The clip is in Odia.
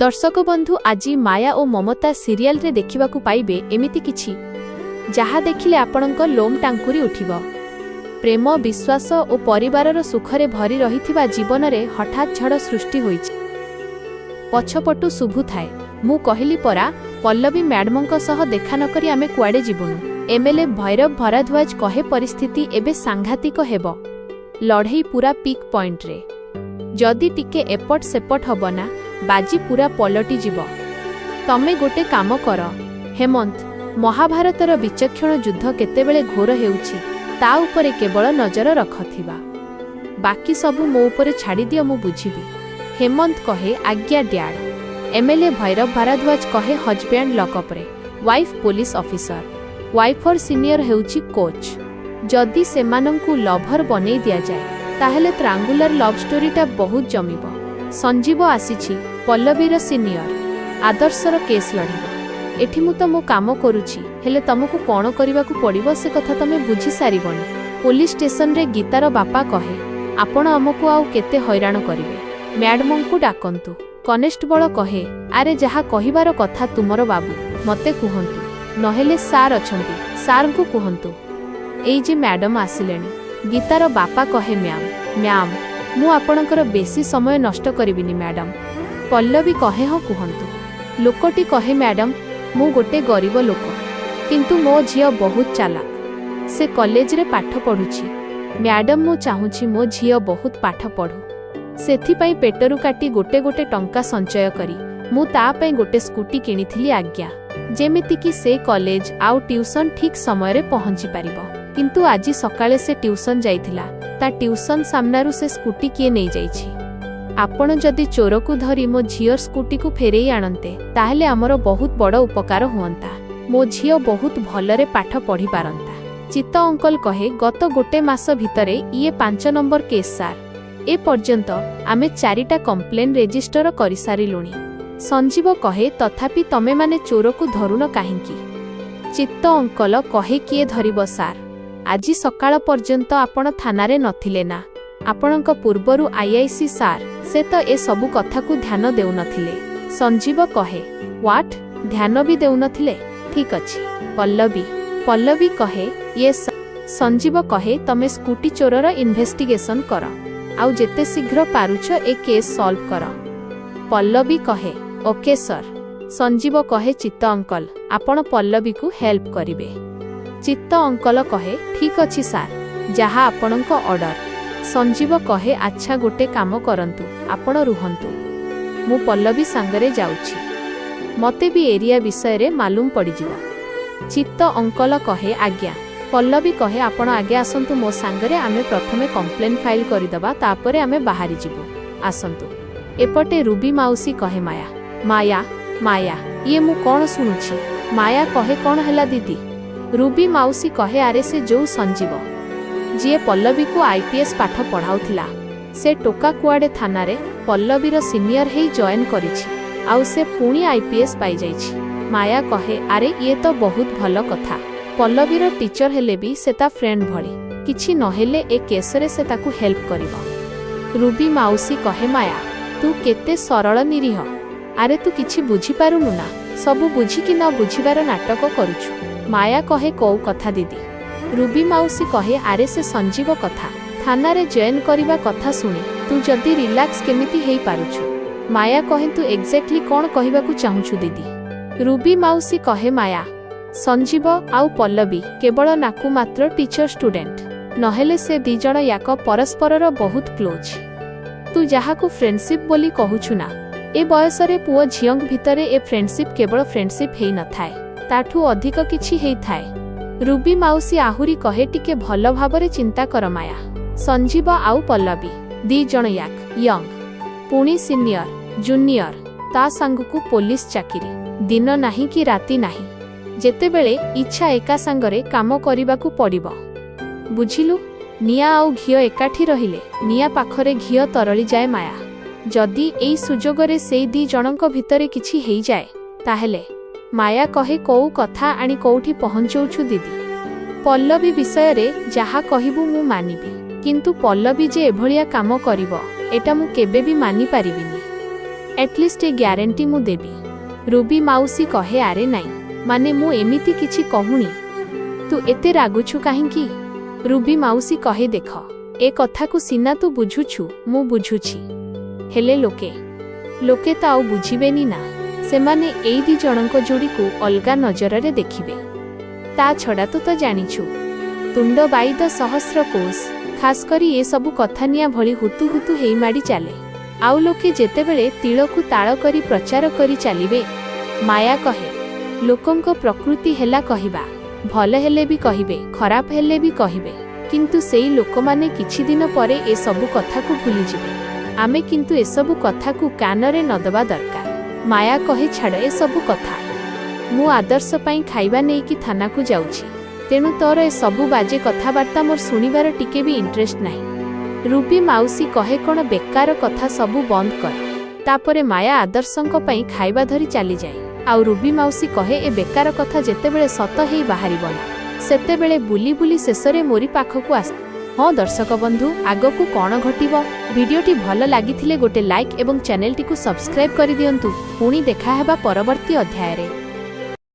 ଦର୍ଶକ ବନ୍ଧୁ, ଆଜି ମାୟା ଓ ମମତା ସିରିଆଲରେ ଦେଖିବାକୁ ପାଇବେ ଏମିତି କିଛି, ଯାହା ଦେଖିଲେ ଆପଣଙ୍କ ଲୋମ ଟାଙ୍କୁରି ଉଠିବ। ପ୍ରେମ, ବିଶ୍ୱାସ ଓ ପରିବାରର ସୁଖରେ ଭରି ରହିଥିବା ଜୀବନରେ ହଠାତ୍ ଝଡ଼ ସୃଷ୍ଟି ହୋଇଛି। ପଛପଟୁ ଶୁଭୁଥାଏ, "ମୁଁ କହିଲି ପରା, ପଲ୍ଲବୀ ମ୍ୟାଡମଙ୍କ ସହ ଦେଖା ନକରି ଆମେ କୁଆଡ଼େ ଯିବୁନୁ।" ଏମ୍ଏଲ୍ଏ ଭୈରବ ଭରଦ୍ୱାଜ କହେ, "ପରିସ୍ଥିତି ଏବେ ସାଂଘାତିକ ହେବ। ଲଢ଼େଇ ପୁରା ପିକ୍ ପଏଣ୍ଟରେ। ଯଦି ଟିକେ ଏପଟ ସେପଟ ହବ ନା, ବାଜି ପୁରା ପଲଟିଯିବ। ତମେ ଗୋଟେ କାମ କର ହେମନ୍ତ, ମହାଭାରତର ବିଚକ୍ଷଣ ଯୁଦ୍ଧ କେତେବେଳେ ଘୋର ହେଉଛି, ତା ଉପରେ କେବଳ ନଜର ରଖଥିବା। ବାକି ସବୁ ମୋ ଉପରେ ଛାଡ଼ିଦିଅ, ମୁଁ ବୁଝିବି।" ହେମନ୍ତ କହେ, "ଆଜ୍ଞା ଡ୍ୟାଡ୍।" ଏମ୍ଏଲ୍ଏ ଭୈରବ ଭାରଦ୍ୱାଜ କହେ, "ହଜବ୍ୟାଣ୍ଡ ଲକଅପରେ, ୱାଇଫ୍ ପୋଲିସ ଅଫିସର, ୱାଇଫର ସିନିୟର ହେଉଛି କୋଚ୍। ଯଦି ସେମାନଙ୍କୁ ଲଭର ବନେଇ ଦିଆଯାଏ, ତାହେଲେ ଟ୍ରାଙ୍ଗୁଲାର ଲଭ୍ ଷ୍ଟୋରିଟା ବହୁତ ଜମିବ। ସଞ୍ଜୀବ ଆସିଛି, ପଲ୍ଲବୀର ସିନିୟର, ଆଦର୍ଶର କେସ୍ ଲଢ଼ିବ। ଏଠି ମୁଁ ତ ମୋ କାମ କରୁଛି, ହେଲେ ତମକୁ କ'ଣ କରିବାକୁ ପଡ଼ିବ, ସେ କଥା ତମେ ବୁଝି ସାରିବଣି।" ପୋଲିସ ଷ୍ଟେସନରେ ଗୀତାର ବାପା କହେ, "ଆପଣ ଆମକୁ ଆଉ କେତେ ହଇରାଣ କରିବେ? ମ୍ୟାଡମଙ୍କୁ ଡାକନ୍ତୁ।" କନେଷ୍ଟବଳ କହେ, "ଆରେ, ଯାହା କହିବାର କଥା ତୁମର ବାବୁ, ମତେ କୁହନ୍ତୁ, ନହେଲେ ସାର୍ ଅଛନ୍ତି, ସାର୍ଙ୍କୁ କୁହନ୍ତୁ। ଏଇ ଯେ ମ୍ୟାଡମ ଆସିଲେଣି।" ଗୀତାର ବାପା କହେ, "ମ୍ୟାମ୍, ମ୍ୟାମ୍, ମୁଁ ଆପଣଙ୍କର ବେଶୀ ସମୟ ନଷ୍ଟ କରିବିନି ମ୍ୟାଡମ୍।" ପଲ୍ଲବୀ କହେ, "ହଁ, କୁହନ୍ତୁ।" ଲୋକଟି କହେ, "ମ୍ୟାଡମ୍, ମୁଁ ଗୋଟେ ଗରିବ ଲୋକ, କିନ୍ତୁ ମୋ ଝିଅ ବହୁତ ଚାଲାକ। ସେ କଲେଜରେ ପାଠ ପଢ଼ୁଛି। ମ୍ୟାଡମ୍, ମୁଁ ଚାହୁଁଛି ମୋ ଝିଅ ବହୁତ ପାଠ ପଢ଼ୁ। ସେଥିପାଇଁ ପେଟରୁ କାଟି ଗୋଟେ ଗୋଟେ ଟଙ୍କା ସଞ୍ଚୟ କରି ମୁଁ ତା ପାଇଁ ଗୋଟେ ସ୍କୁଟି କିଣିଥିଲି ଆଜ୍ଞା, ଯେମିତିକି ସେ କଲେଜ ଆଉ ଟ୍ୟୁସନ୍ ଠିକ୍ ସମୟରେ ପହଞ୍ଚି ପାରିବ। କିନ୍ତୁ ଆଜି ସକାଳେ ସେ ଟ୍ୟୁସନ୍ ଯାଇଥିଲା, ତା ଟ୍ୟୁସନ୍ ସାମ୍ନାରୁ ସେ ସ୍କୁଟି କିଏ ନେଇଯାଇଛି। ଆପଣ ଯଦି ଚୋରକୁ ଧରି ମୋ ଝିଅର ସ୍କୁଟିକୁ ଫେରେଇ ଆଣନ୍ତେ, ତାହେଲେ ଆମର ବହୁତ ବଡ଼ ଉପକାର ହୁଅନ୍ତା। ମୋ ଝିଅ ବହୁତ ଭଲରେ ପାଠ ପଢ଼ିପାରନ୍ତା।" ଚିତ୍ତ ଅଙ୍କଲ କହେ, "ଗତ ଗୋଟେ ମାସ ଭିତରେ ଇଏ 5 ନମ୍ବର କେସ୍ ସାର୍। ଏ ପର୍ଯ୍ୟନ୍ତ ଆମେ ଚାରିଟା କମ୍ପ୍ଲେନ୍ ରେଜିଷ୍ଟର କରିସାରିଲୁଣି।" ସଞ୍ଜୀବ କହେ, "ତଥାପି ତମେମାନେ ଚୋରକୁ ଧରୁନ କାହିଁକି?" ଚିତ୍ତ ଅଙ୍କଲ କହେ, "କିଏ ଧରିବ ସାର୍? ଆଜି ସକାଳ ପର୍ଯ୍ୟନ୍ତ ଆପଣ ଥାନାରେ ନଥିଲେ ନା? ଆପଣଙ୍କ ପୂର୍ବରୁ ଆଇଆଇସି ସାର୍, ସେ ତ ଏ ସବୁ କଥାକୁ ଧ୍ୟାନ ଦେଉନଥିଲେ।" ସଞ୍ଜୀବ କହେ, "ୱାଟ୍? ଧ୍ୟାନ ବି ଦେଉନଥିଲେ? ଠିକ୍ ଅଛି। ପଲ୍ଲବୀ?" ପଲ୍ଲବୀ କହେ, "ୟେସ୍।" ସଞ୍ଜୀବ କହେ, "ତମେ ସ୍କୁଟି ଚୋରର ଇନଭେଷ୍ଟିଗେସନ କର, ଆଉ ଯେତେ ଶୀଘ୍ର ପାରୁଛ ଏ କେସ୍ ସଲ୍ଭ କର।" ପଲ୍ଲବୀ କହେ, "ଓକେ ସର୍।" ସଞ୍ଜୀବ କହେ, "ଚିତ୍ତ ଅଙ୍କଲ, ଆପଣ ପଲ୍ଲବୀକୁ ହେଲ୍ପ କରିବେ।" ଚିତ୍ତ ଅଙ୍କଲ କହେ, "ଠିକ୍ ଅଛି ସାର୍, ଯାହା ଆପଣଙ୍କ ଅର୍ଡର।" ସଞ୍ଜୀବ କହେ, "ଆଚ୍ଛା, ଗୋଟେ କାମ କରନ୍ତୁ, ଆପଣ ରୁହନ୍ତୁ, ମୁଁ ପଲ୍ଲବୀ ସାଙ୍ଗରେ ଯାଉଛି। ମତେ ବି ଏରିଆ ବିଷୟରେ ମାଲୁମ ପଡ଼ିଯିବ।" ଚିତ୍ତ ଅଙ୍କଲ କହେ, "ଆଜ୍ଞା।" ପଲ୍ଲବୀ କହେ, "ଆପଣ ଆଗେ ଆସନ୍ତୁ ମୋ ସାଙ୍ଗରେ। ଆମେ ପ୍ରଥମେ କମ୍ପ୍ଲେନ୍ ଫାଇଲ୍ କରିଦେବା, ତାପରେ ଆମେ ବାହାରିଯିବୁ। ଆସନ୍ତୁ।" ଏପଟେ ରୁବି ମାଉସୀ କହେ, "ମାୟା, ମାୟା, ମାୟା, ଇଏ ମୁଁ କ'ଣ ଶୁଣୁଛି?" ମାୟା କହେ, "କ'ଣ ହେଲା ଦିଦି?" ରୁବି ମାଉସୀ କହେ, "ଆରେ, ସେ ଯୋଉ ସଞ୍ଜୀବ, ଯିଏ ପଲ୍ଲବୀକୁ ଆଇପିଏସ୍ ପାଠ ପଢ଼ାଉଥିଲା, ସେ ଟୋକା କୁଆଡ଼େ ଥାନାରେ ପଲ୍ଲବୀର ସିନିୟର ହେଇ ଜଏନ୍ କରିଛି, ଆଉ ସେ ପୁଣି ଆଇପିଏସ୍ ପାଇଯାଇଛି।" ମାୟା କହେ, "ଆରେ, ଇଏ ତ ବହୁତ ଭଲ କଥା। ପଲ୍ଲବୀର ଟିଚର ହେଲେ ବି ସେ ତା ଫ୍ରେଣ୍ଡ ଭଳି। କିଛି ନହେଲେ ଏ କେସରେ ସେ ତାକୁ ହେଲ୍ପ କରିବ।" ରୁବି ମାଉସୀ କହେ, "ମାୟା, ତୁ କେତେ ସରଳ, ନିରୀହ। ଆରେ, ତୁ କିଛି ବୁଝିପାରୁନୁ ନା ସବୁ ବୁଝିକି ନ ବୁଝିବାର ନାଟକ କରୁଛୁ?" ମାୟା କହେ, "କୋଉ କଥା ଦିଦି?" ରୁବି ମାଉସୀ କହେ, "ଆରେ, ସେ ସଞ୍ଜୀବ କଥା, ଥାନାରେ ଜଏନ୍ କରିବା କଥା ଶୁଣି ତୁ ଯଦି ରିଲାକ୍ସ କେମିତି ହେଇପାରୁଛୁ?" ମାୟା କହେ, "ତୁ ଏକ୍ଜାକ୍ଟଲି କ'ଣ କହିବାକୁ ଚାହୁଁଛୁ ଦିଦି?" ରୁବି ମାଉସୀ କହେ, "ମାୟା, ସଞ୍ଜୀବ ଆଉ ପଲ୍ଲବୀ କେବଳ ନାକୁ ମାତ୍ର ଟିଚର ଷ୍ଟୁଡେଣ୍ଟ, ନହେଲେ ସେ ଦି ଜଣ ୟାକ ପରସ୍ପରର ବହୁତ କ୍ଲୋଜ୍। ତୁ ଯାହାକୁ ଫ୍ରେଣ୍ଡସିପ୍ ବୋଲି କହୁଛୁ ନା, ଏ ବୟସରେ ପୁଅ ଝିଅଙ୍କ ଭିତରେ ଏ ଫ୍ରେଣ୍ଡସିପ୍ କେବଳ ଫ୍ରେଣ୍ଡସିପ୍ ହେଇନଥାଏ, ତାଠୁ ଅଧିକ କିଛି ହେଇଥାଏ।" ରୁବି ମାଉସୀ ଆହୁରି କହେ, "ଟିକେ ଭଲ ଭାବରେ ଚିନ୍ତା କର ମାୟା। ସଞ୍ଜୀବ ଆଉ ପଲ୍ଲବୀ ଦି ଜଣ ୟାକ ୟଙ୍ଗ, ପୁଣି ସିନିୟର ଜୁନିୟର, ତା ସାଙ୍ଗକୁ ପୋଲିସ ଚାକିରି। ଦିନ ନାହିଁ କି ରାତି ନାହିଁ, ଯେତେବେଳେ ଇଚ୍ଛା ଏକା ସାଙ୍ଗରେ କାମ କରିବାକୁ ପଡ଼ିବ। ବୁଝିଲୁ? ନିଆଁ ଆଉ ଘିଅ ଏକାଠି ରହିଲେ ନିଆଁ ପାଖରେ ଘିଅ ତରଳିଯାଏ ମାୟା। ଯଦି ଏଇ ସୁଯୋଗରେ ସେଇ ଦି ଜଣଙ୍କ ଭିତରେ କିଛି ହେଇଯାଏ, ତାହେଲେ?" ମାୟା କହେ, "କୋଉ କଥା ଆଣି କୋଉଠି ପହଞ୍ଚଉଛୁ ଦିଦି? ପଲ୍ଲବୀ ବିଷୟରେ ଯାହା କହିବୁ ମୁଁ ମାନିବି, କିନ୍ତୁ ପଲ୍ଲବୀ ଯେ ଏଭଳିଆ କାମ କରିବ, ଏଟା ମୁଁ କେବେ ବି ମାନିପାରିବିନି।" ଆଟଲିଷ୍ଟ ଏ ଗ୍ୟାରେଣ୍ଟି ମୁଁ ଦେବି। ରୁବି ମାଉସୀ କହେ, ଆରେ ନାଇଁ, ମାନେ ମୁଁ ଏମିତି କିଛି କହୁନି, ତୁ ଏତେ ରାଗୁଛୁ କାହିଁକି? ରୁବି ମାଉସୀ କହେ, ଦେଖ, ଏ କଥାକୁ ସିନା ତୁ ବୁଝୁଛୁ, ମୁଁ ବୁଝୁଛି, ହେଲେ ଲୋକେ ତ ଆଉ ବୁଝିବେନି ନା। ସେମାନେ ଏଇ ଦି ଜଣଙ୍କ ଯୋଡ଼ିକୁ ଅଲଗା ନଜରରେ ଦେଖିବେ। ତା ଛଡ଼ା ତୁ ତ ଜାଣିଛୁ, ତୁଣ୍ଡ ବାଇଦ ସହସ୍ର କୋଷ, ଖାସ୍ କରି ଏସବୁ କଥା ନିଆଁ ଭଳି ହୁତୁ ହୁତୁ ହେଇ ମାଡ଼ି ଚାଲେ। ଆଉ ଲୋକେ ଯେତେବେଳେ ତିଳକୁ ତାଳ କରି ପ୍ରଚାର କରି ଚାଲିବେ। ମାୟା କହେ, ଲୋକଙ୍କ ପ୍ରକୃତି ହେଲା କହିବା। ଭଲ ହେଲେ ବି କହିବେ, ଖରାପ ହେଲେ ବି କହିବେ। କିନ୍ତୁ ସେଇ ଲୋକମାନେ କିଛି ଦିନ ପରେ ଏସବୁ କଥାକୁ ଭୁଲିଯିବେ। ଆମେ କିନ୍ତୁ ଏସବୁ କଥାକୁ କାନରେ ନଦେବା ଦରକାର। ମାୟା କହେ, ଛାଡ଼ ଏସବୁ କଥା। ମୁଁ ଆଦର୍ଶ ପାଇଁ ଖାଇବା ନେଇକି ଥାନାକୁ ଯାଉଛି, ତେଣୁ ତୋର ଏ ସବୁ ବାଜେ କଥାବାର୍ତ୍ତା ମୋର ଶୁଣିବାର ଟିକେ ବି ଇଣ୍ଟରେଷ୍ଟ ନାହିଁ। ରୁବି ମାଉସୀ କହେ, କ'ଣ ବେକାର କଥା ସବୁ ବନ୍ଦ କର। ତାପରେ ମାୟା ଆଦର୍ଶଙ୍କ ପାଇଁ ଖାଇବା ଧରି ଚାଲିଯାଏ। ଆଉ ରୁବି ମାଉସୀ କହେ, ଏ ବେକାର କଥା ଯେତେବେଳେ ସତ ହେଇ ବାହାରିବ ନା, ସେତେବେଳେ ବୁଲି ବୁଲି ଶେଷରେ ମୋରି ପାଖକୁ ଆସ। ହଁ ଦର୍ଶକ ବନ୍ଧୁ, ଆଗକୁ କ'ଣ ଘଟିବ? ଭିଡିଓଟି ଭଲ ଲାଗିଥିଲେ ଗୋଟେ ଲାଇକ୍ ଏବଂ ଚ୍ୟାନେଲଟିକୁ ସବସ୍କ୍ରାଇବ୍ କରିଦିଅନ୍ତୁ। ପୁଣି ଦେଖାହେବା ପରବର୍ତ୍ତୀ ଅଧ୍ୟାୟରେ।